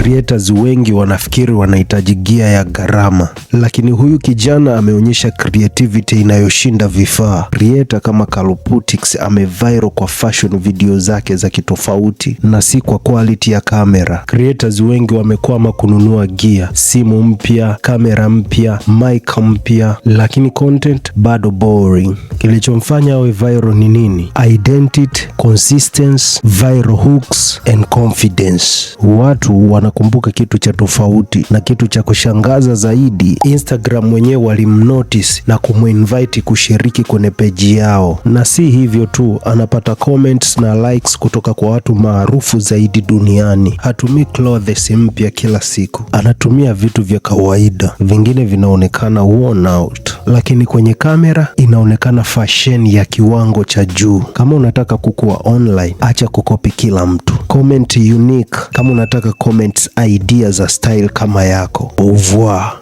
Creators wengi wanafikiri wanahitaji gear ya gharama, lakini huyu kijana ameonyesha creativity inayoshinda vifaa. Creator kama Kaloputix ameviral kwa fashion video zake za kitofauti na si kwa quality ya kamera. Creators wengi wamekwama kununua gear, simu mpya, kamera mpya, mic mpya, lakini content bado boring. Kilichomfanya awe viral ni nini? Identity, consistency, viral hooks and confidence. Watu wanakumbuka kitu cha tofauti, na kitu cha kushangaza zaidi, Instagram wenyewe walimnotice na kumuinvite kushiriki kwenye peji yao. Na si hivyo tu, anapata comments na likes kutoka kwa watu maarufu zaidi duniani. Hatumii clothes mpya kila siku, anatumia vitu vya kawaida, vingine vinaonekana worn out, lakini kwenye kamera inaonekana fashion ya kiwango cha juu. Kama unataka kukua online, acha kucopy kila mtu. Comment unique kama unataka comments idea za style kama yako. Au revoir.